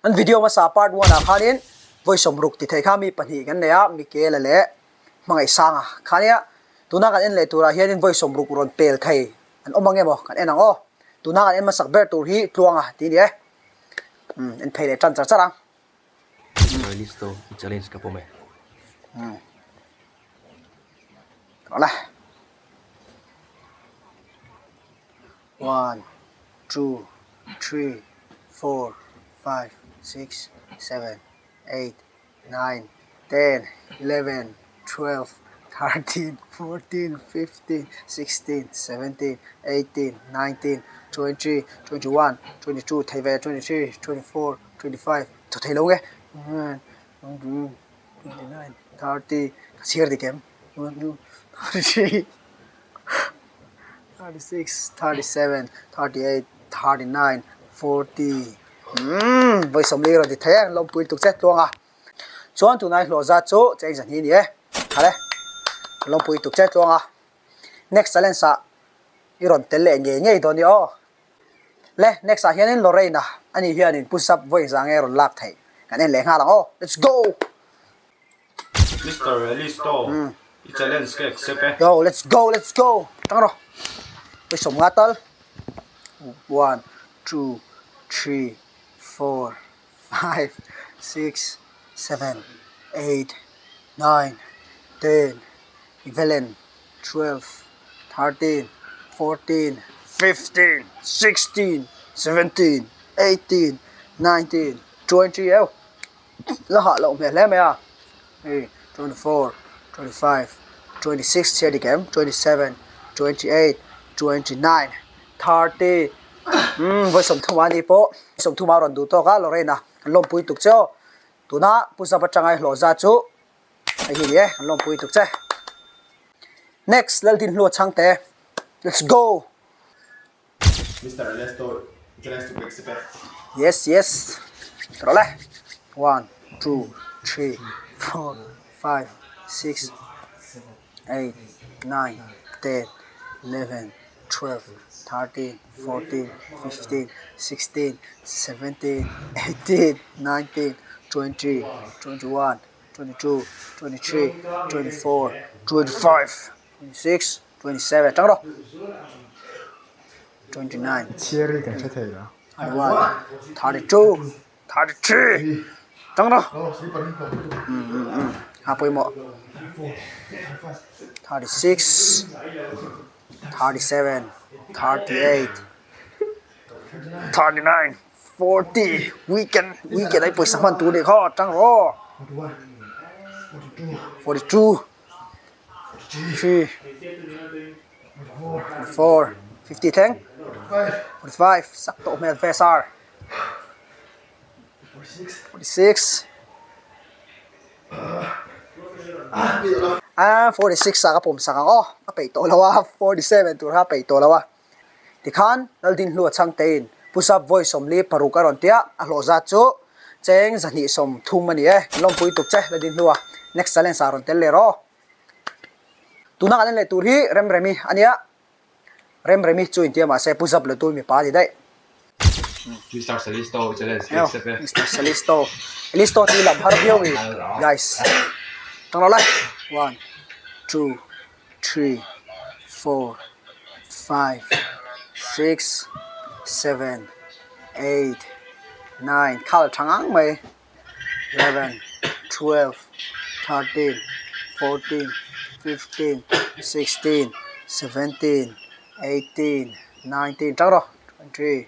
An video hmasa part 1 ah khanin vawi 60 ti thei kha mi pahnih kan nei a, Michaela leh Hmangaihsanga kha nia. Tuna kan en leh turah hianin vawi 60 rawn pel thei an awm ang emaw kan en ang aw. Tuna kan en hmasak ber tur hi Tluanga tih a ni e. Umm en phei leh tan char char ang. Listo i challenge ka pawm e. Umm. Tawh le. One, two, three, four, five, six, seven, eight, nine, ten, eleven, 12, 13, 14, 15, 16, 17, 18, 19, 20, 21, 22, thei ve, 23, 24, 25, thaw thei lo nge, 29, 30, ka chhiar dik em? 33, 36, 37, 38, 39, 40, umm vawi sawmli rawn ti thei e, lawmpui tuk che tluang a. Chuan tunai hlawh zat chu cheng zahnih a ni e. Hale, ka lawmpui tuk che tluang a. Next challenge ah i rawn tel leh ngei ngei dawn i aw. Le, next ah hianin Lorraine-a ani hianin push up vawi zah nge rawn lak theih kan en leh nghal ang aw. Let's go! Mister Elisto, i challenge ka accept e. Go, let's go, let's go! Tang rawh. Vawi 50 tal. One, two, three, four, five, six, seven, eight, nine, ten, eleven, 12, 13, 14, 15, 16, 17, 18, 19, 20 eu la hah loh hmel hle mai a hei 24, 25, 26 chhiar dik em 27, 28, 29, 30 umm vawi 30 a ni pawh 30 a rawn duh tawk a Lorraine a an lawmpui tuk che aw tuna Pu Zap atanga i hlawh zat chu hei hi ni e an lawmpui tuk che next Laldinhlua chhangte let's go. Mister Ernesto challenge to break sipet. Yes yes rawh le one two three four five six eight nine ten eleven 12, 13, 14, 15, 16, 17, 18, 19, 20, 21, 22, 23, 24, 25, 26, 27 tang rawh 29, Chhiar hi kan hre thei lo. 31, 32, 33 tang rawh a pawimawh 36, 37, 38, 39, 40 weekend weekend ai pawisa hman tur nih kha tang rawh 42 3 4 50 thleng 45 sak tawh hmel ve sar 46 Ah 46 ah ka pawm sak ang aw a peih tawh lo a 47 tur kha a peih tawh lo a tikhan Laldinhlua chhangtein Pu Sap vawi 46 a rawn ti a a hlawh zat chu cheng 230 a ni e lawmpui tuk che Laldinhlua next challenge ah rawn tel leh rawh tuna kan en leh tur hi Remremi a nia. Remremi chu intia mahse Pu Zap Lutu mipa a ni daih. Mister Salisto challenge ka accept e. Mister Salisto. Salisto tih lam har viau i guys. Tang lo lai. One, two, three, four, five, six, seven, eight, nine khal tha ngang mai. 11, 12, 13, 14, 15, 16, 17, 18, 19 tang rawh 20,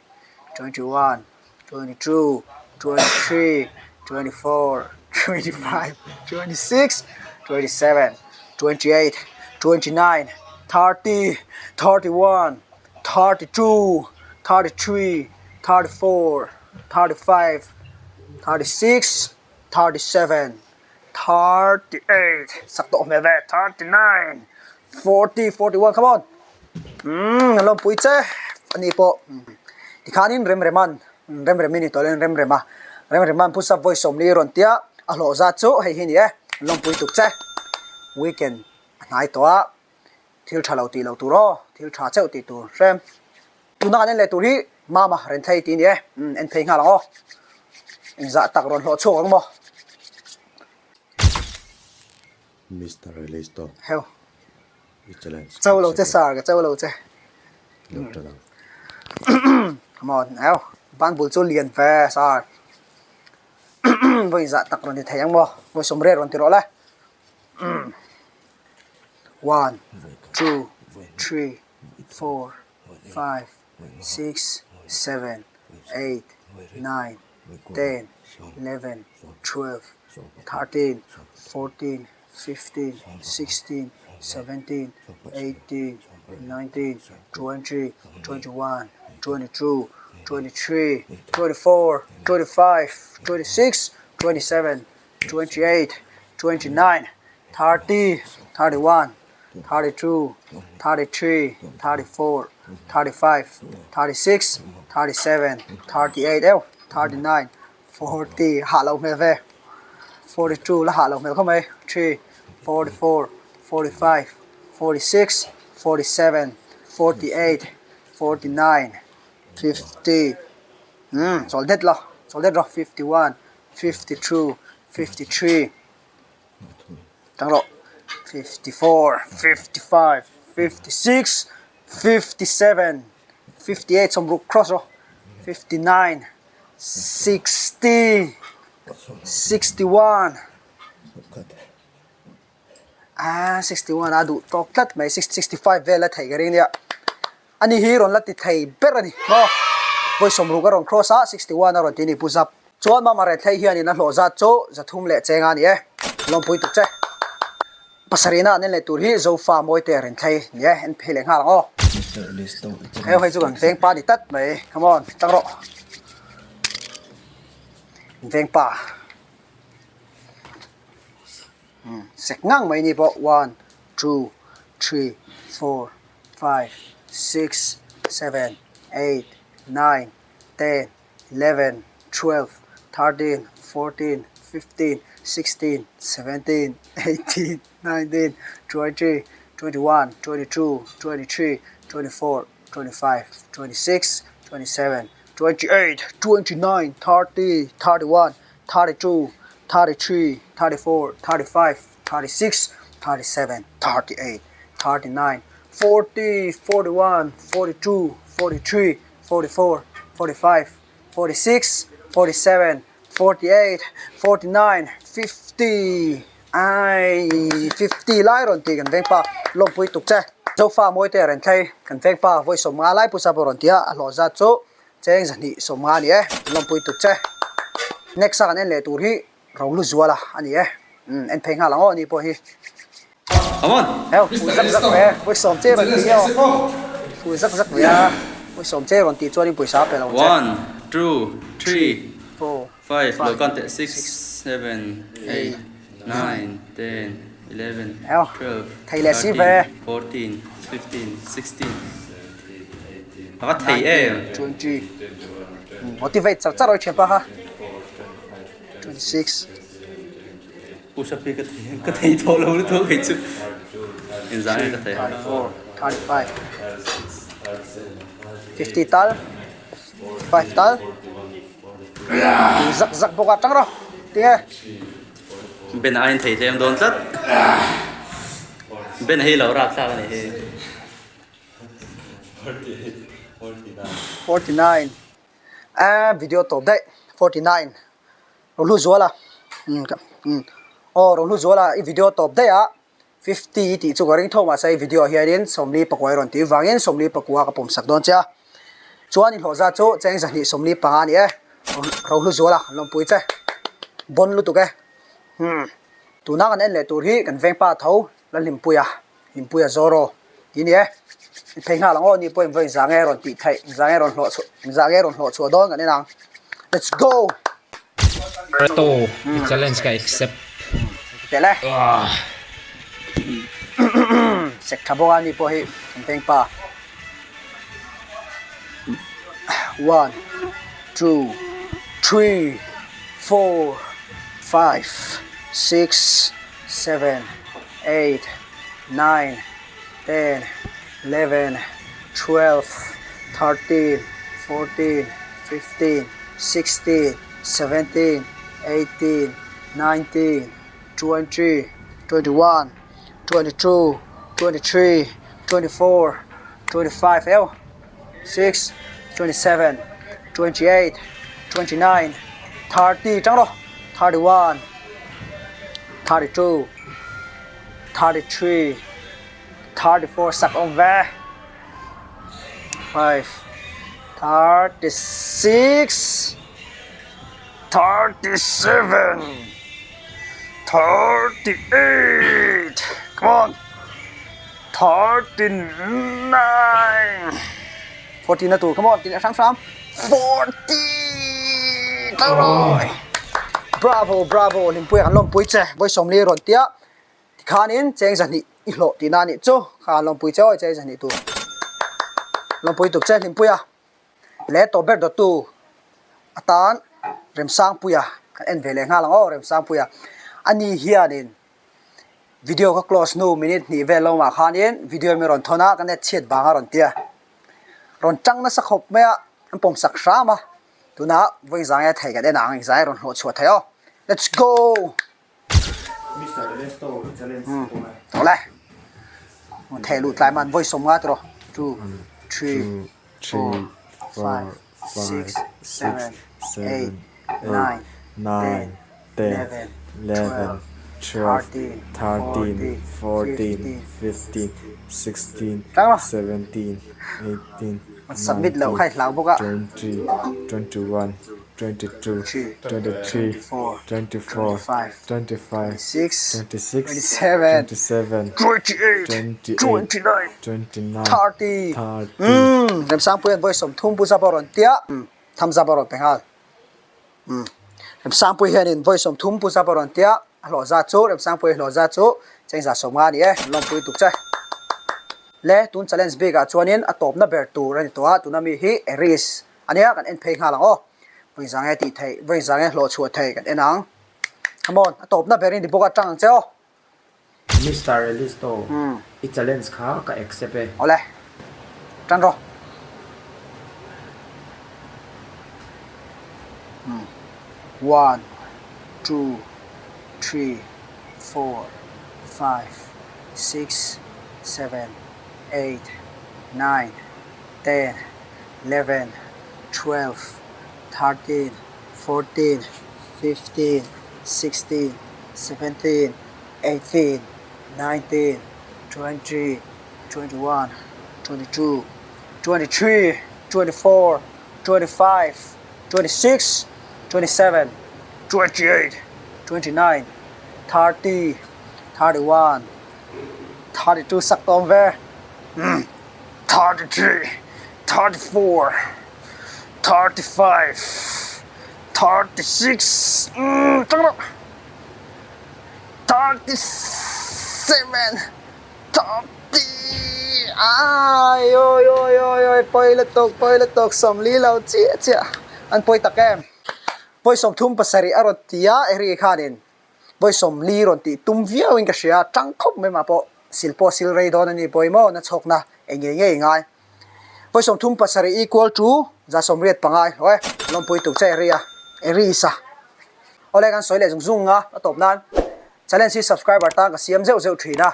21, 22, 23, 24, 25, 26, 27, 28, 29, 30, 31, 32, 33, 34, 35, 36, 37, 38, sak tawh hmel ve, 39, 40, 41, come on! Umm, a lawmpui che a ni pawh. Tikhanin Remreman, Remremi ni tawh lo in Remrema, Remreman Pu Sap vawi 40 rawn tia a hlawh zat chu hei hi ni e, a lawmpui tuk che. Weekend a hnai tawh a, thil tha lo tih loh tur aw, thil tha cheuh tih tur hrem. Tuna kan en leh tur hi Mama Renthei tih a ni e, umm en phei nghal ang aw. Engzah tak rawn hlawh chhuak ang maw? Mister Elisto. Heu. I challenge. Cho lo che sir ka cho lo che. Lo tan ang. Come on, heu. Ban bul chu lian ve sir. Vawi zah tak rawn ti thei ang maw? Vawi sawmriat rawn ti rawh le. One, two, three, four, five, six, seven, eight, nine, ten, eleven, 12, 13, 14, 15, 16, 17, 18, 19, 20, 21, 22, 23, 24, 25, 26, 27, 28, 29, 30, 31, 32, 33, 34, 35, 36, 37, 38 eo, 39, 40 hah loh hmel ve, 42 la hah loh hmel khawp mai, 3, 44, 45, 46, 47, 48, 49, 50, umm chawl det lo, chawl det rawh, 51, 52, 53, Tang rawh 54, 55, 56, 57, 58 sawmruk cross rawh 59, 60, 61 ah 61 a duh tawk tlat mai 65 vel a theih ka ring nia ani hi rawn la ti thei ber a ni maw vawi sawmruk a rawn cross a 61 a rawn ti a ni pu zap Chuan Mama Rethlei hianin a hlawh zat chu 300 leh chenga a ni e. Lawmpui tuk che. Pasarihna an en leh tur hi Zofa Mawite Renthlei ni e, en phei leh nghal ang aw. Hei hei chu kan veng pa ni tlat mai, come on, tang rawh. Veng pa. Sek ngang mai ni pawh, one, two, three, four, five, six, seven, eight, nine, ten, 11, 12, 13, 14, 15, 16, 17, 18, 19, 20, 21, 22, 23, 24, 25, 26, 27, 28, 29, 30, 31, 32, 33, 34, 35, 36, 37, 38, 39, 40, 41, 42, 43, 44, 45, 46, 47, 48, 49, 50 ai 50 lai rawn tih kan veng pa lawmpui tuk che. Zofa mawite a rawn thlei kan veng pa vawi 50 lai pusa pawh rawn ti a, a hlawh zat chu cheng 250 a ni e, lawmpui tuk che. Next a kan en leh tur hi Rohlu Zuala a ni e, umm en phei nghal ang aw ni pawh hi. Come on. Heo fu zak zak ve pawisa sawm che rawn ti eo fu zak zak ve a pawisa sawm che rawn tih chuanin pawisa a pe lo che. One, two, three, four, five, five, lo kan teh six, six, seven, eight, nine, 10, 11, Heo 12, thei leh si ve. 13, 14, 15, 16. A va thei em. 20. Motivate char char oi thian pa kha. 26. Push up hi ka thei ka thei tawh lo lutuk hei chu inzah nge ka thei 34, 35, 50 tal 5 tal zak zak bawk a tang rawh tinge Ben a in thei tlem dawn tlat Ben hei lo rak thlak a ni hi 49 a video tawp daih 49 Rohlu Zuala umm aw Rohlu Zuala i video tawp daih a 50 tih chu ka ring tho mahse i video ah hianin 44 i rawn tih vangin 44 ka pawm sak dawn che a chuan i hlawh zat chu cheng 245 a ni e Rohlu Zuala an lawmpui che bon lutuk e umm tuna kan en leh tur hi kan vengpa tho la hlimpuia Hlimpuia Zoro tih a ni e i phei nghal ang aw ni pawh in vawi zah nge rawn tih theih zah nge rawn hlawh chhuah zah nge rawn hlawh chhuah dawn kan en ang let's go. Reto i challenge ka accept. Teh le. Sek tha bawk a ni pawh hi kan peng pa. 1 2 3 4 5 6 7 8 9 10 11 12 13 14 15 16. 17, 18, 19, 20, 21, 22, 23, 24, 25 eo, 6, 27, 28, 29, 30 tang rawh, 31, 32, 33, 34 sak awm ve, 5, 36, 37, 38, come on, 39, 40 na tur, come on, tih leh hram hram, 40, tang rawh, bravo, bravo, Hlimpuia kan lawmpui che, vawi sawmli rawn tia. Tikhanin cheng zahnih i hlawh tihna a nih chu. Kha lawmpui che awi cheng zahnih tur. Lawmpui tuk che Hlimpuia leh tawh ber dawttu atan Remsangpuia kan en ve leh nghal ang aw Remsangpuia. Ani hianin video ka close hnu minute hnih vel lawmah khanin video mi rawn thawn a ka net chhiat vang a rawn tia. Rawn tang nasa khawp mai a an pawm sak hram a. Tunah vawi zange thei kan en ang engzai rawn hlawh chhuah thei aw. Let's go! Mister Ernesto i challenge pawh e. Tawh le. Theh luh tlai man vawi 50 tawh. 2 3 4 5 6 7 8 9 10 11 12 13 14 15 15 16 Tang lo. 17 18 Submit loh kha i hlau bawk a. 20 21 22 23 24 25 26 26 27 27 28 28 29 29 30 30 Umm Remsangpui an vawi 30 pu zap a rawn tia umm thumbs up a rawn pe nghal umm Remsangpui hianin vawi 30 pu zap a rawn tia a hlawh zat chu Remsangpui hlawh zat chu chengza 50 a ni e lawmpui tuk che le tun challenge bik ah chuanin a tawpna ber tur a ni tawh a tuna mi hi Aries A nia kan en phei nghal ang aw. Vawi zang e tih theih, vawi zang e hlawh chhuah theih kan en ang. Come on, a tawpna berin ti bawk a tang ang che aw. Mister Elisto, i challenge kha ka accept e. Awle, tan rawh. One, two, three, four, five, six, seven, eight, nine, 10, 11, 12, 13, 14, 15, 16, 17, 18, 19, 20, 21, 22, 23, 24, 25, 26, 27, 28, 29, 30, 31, 32 sak tawm ve. 33, 34, 35, 36, 37, 30, ai oi oi oi oi pawi lutuk pawi lutuk 40 lo chiah chiah an pawi tak em pawi 37 a rawn ti a eri khanin Vawi 40 rawn tih tum viau in ka hria, tang khawp mai mah pawh sil pawh sil rei dawn a ni pawh i maw na chhawkna eng ngei ngei ngai. Vawi 37 equal to 85 hlawh e, lawmpui tuk che eri a, eri isa. Awle kan sawi leh zung zung a, a tawp nan challenge hi subscriber tan ka siam zeuh zeuh thin a,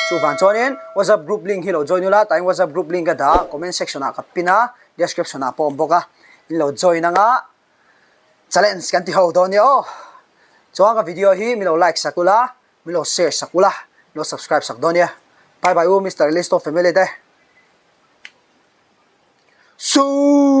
chuvang chuanin WhatsApp group link hi lo join ula, tain WhatsApp group link ka dah a, comment section ah ka pin a, description ah pawh a awm bawk a, in lo join anga. Challenge kan ti ho dawn nia aw. Chuan ka video hi min lo like sak ula, min lo share sak ula, min lo subscribe sak dawn nia. Bye bye u Mister Elisto family te. Suu.